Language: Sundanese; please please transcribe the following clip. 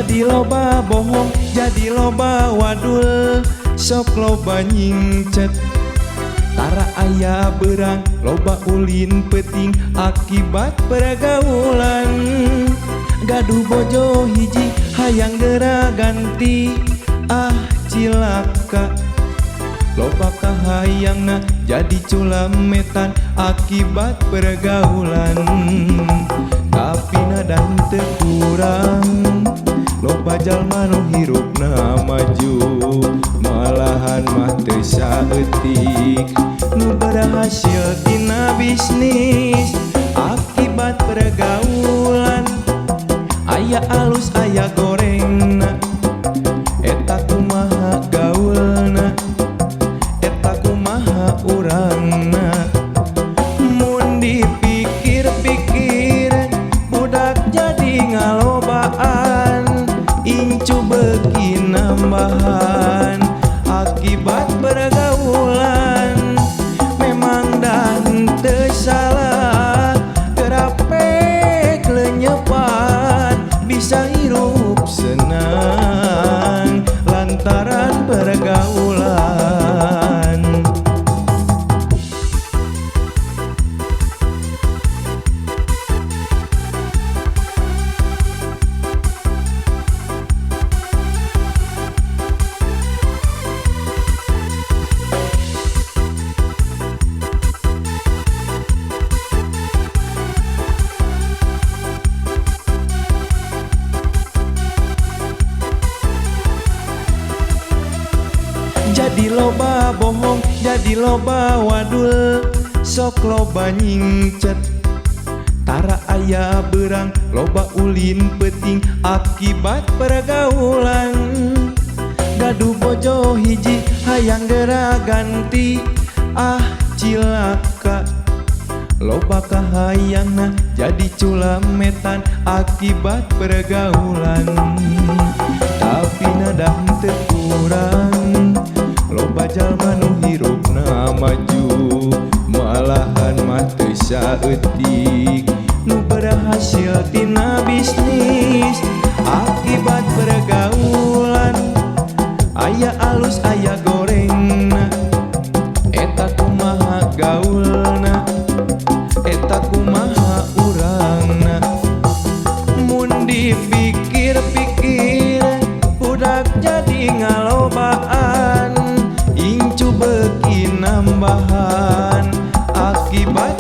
Jadi loba bohong, jadi loba wadul, sok loba nyingcet. Tara aya berang, loba ulin peuting akibat pergaulan. Gaduh bojo hiji hayang geura ganti, ah cilaka. Loba kahayangna jadi culametan akibat pergaulan. Tapi nadan teu kurang, loba jalma nu hirupna maju, malahan mah teu saeutik nu berhasil tina bisnis akibat pergaulan. Aya alus aya gorengna, eta kumaha gaulna, eta kumaha urangna. Mun dipikir-pikir budak jadi ngalobaan, incu beuki nambahan akibat pergaulan. Memang dan teu salah gerapek lenyepan, bisa hirup senang lantaran pergaulan. Jadi loba bohong, jadi loba wadul, sok loba nyingcet. Tara aya berang, loba ulin peuting akibat pergaulan. Gaduh bojo hiji hayang geura ganti, ah cilaka. Loba kahayangna jadi culametan akibat pergaulan. Tapi nadan teu kurang, loba jalma nu hirupna maju, malahan mah teu saeutik nu berhasil tina bisnis akibat pergaulan. Aya alus aya gorengna, eta kumaha gaulna, eta kumaha urangna. Mun dipikir-pikir budak jadi ngalobaan, incu beuki nambahan akibat